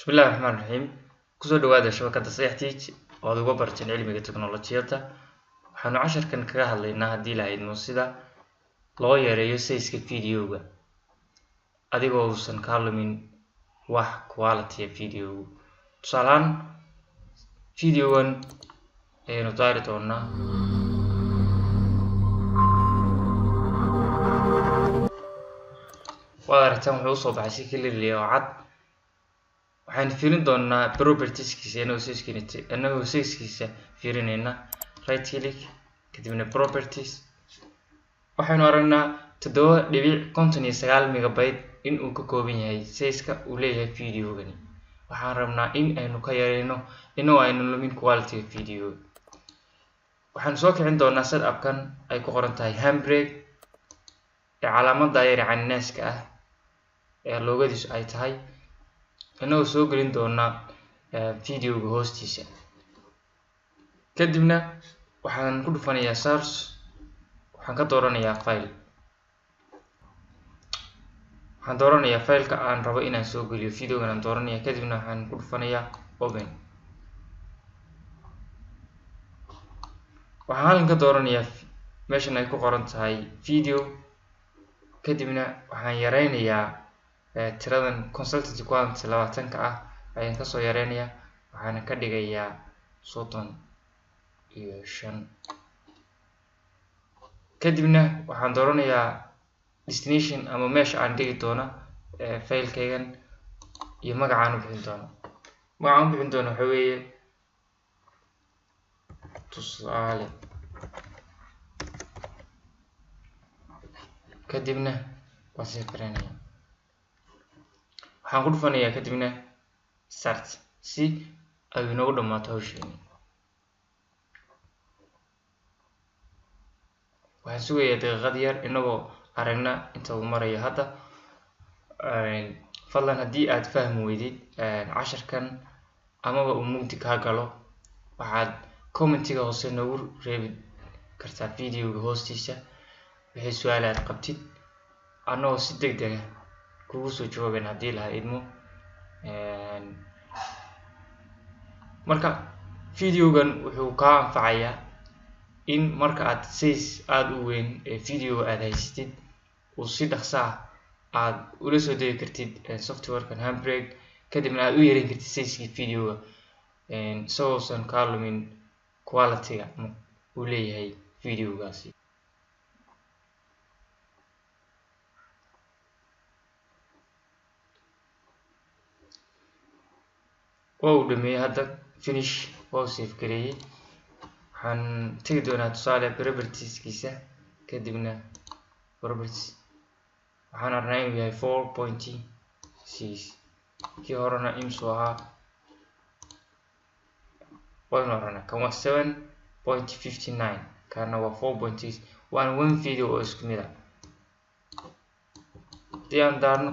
Bismillahi Raxmaani Raxiim. Kusoo dhawaada shabakada Sayax Tech oo aad uga barateen cilmiga teknolojiyadda. Waxaanu casharkan kaga hadlaynaa, haddii la idmo, sida loo yareeyo size-ka videoga adigoo uusan kaa lumin wax quality videogu. Tusaale ahaan, videogan ayaynu daari doonaa. Waad aragtaan, wuxuu usoo baxay si clearly oo cad. Waxaynu fiirin doonaa propertieskiisa inagoo sizekiisa fiirinayna. Right click, kadibna properties. Waxaynu aragnaa 7.59 megabyte in uu ka kooban yahay size-ka uu leeyahay videogani. Waxaan rabnaa in aynu ka yareyno inagoo aynu lumin quality video. Waxaanu soo kicin doonaa setupkan ay ku qoran tahay Handbrake ee calaamada yar cananaaska ah ee loogadiisu ay tahay, inagoo soo gelin doonaa videoga hoostiisa. Kadibna waxaan ku dhufanayaa source, waxaan ka dooranayaa file, waxaan dooranayaa fileka aan rabo inaan soo geliyo videogan aan dooranaya. Kadibna waxaan ku dhufanayaa open. Waxaan halkan ka dooranayaa meeshan ay ku qoran tahay video. Kadibna waxaan yareynayaa tiradan consultancy quality, 20-ka ah ayaan kasoo yareynayaa, waxaana ka dhigayaa 35. Kadibna waxaan dooranayaa destination ama meesha aan dhigi doono filekaygan iyo magacaan u bixin doono. Magacaan u bixin doono waxa weeye tusaale. Kadibna waan save gareynaya. Waxaan ku dhufanayaa kadibna start si ay inoogu dhamaato hawsheeni. Waxaan sugayaa daqiiqad yar inagoo aragna inta uu marayo hadda. Fadlan, haddii aad fahmi weydid casharkan amaba uu mugdi kaa galo, waxaad commentiga hoose noogu reebi kartaa videoga hoostiisa wixii su-aal aad qabtid, annagoo si deg deg ah kugu soo jawaaben haddii laha idmo. Marka videogan wuxuu kaa anfacayaa in marka aad size aada u weyn ee videoga aad haysatid uu si dhaqso ah aad ula soo degi kartid softwarekan Handbrake, kadibna aad u yareyn kartid sizekii videoga isagoosan kaa lumin quality-ga uu leeyahay videogaasi. Waa uu dhameeyey hadda, finish, waa uu save gareeyey. Waxaan tegi doonaa tusaale propertieskiisa, kadibna properties. Waxaan arnaa inuu yahay 4.6. Kii horena imsuu ahaa? Waynu aragnaa, kan waa 7.59, kana waa 4.6, waana one video oo isku mid ah. Haddii aan daarno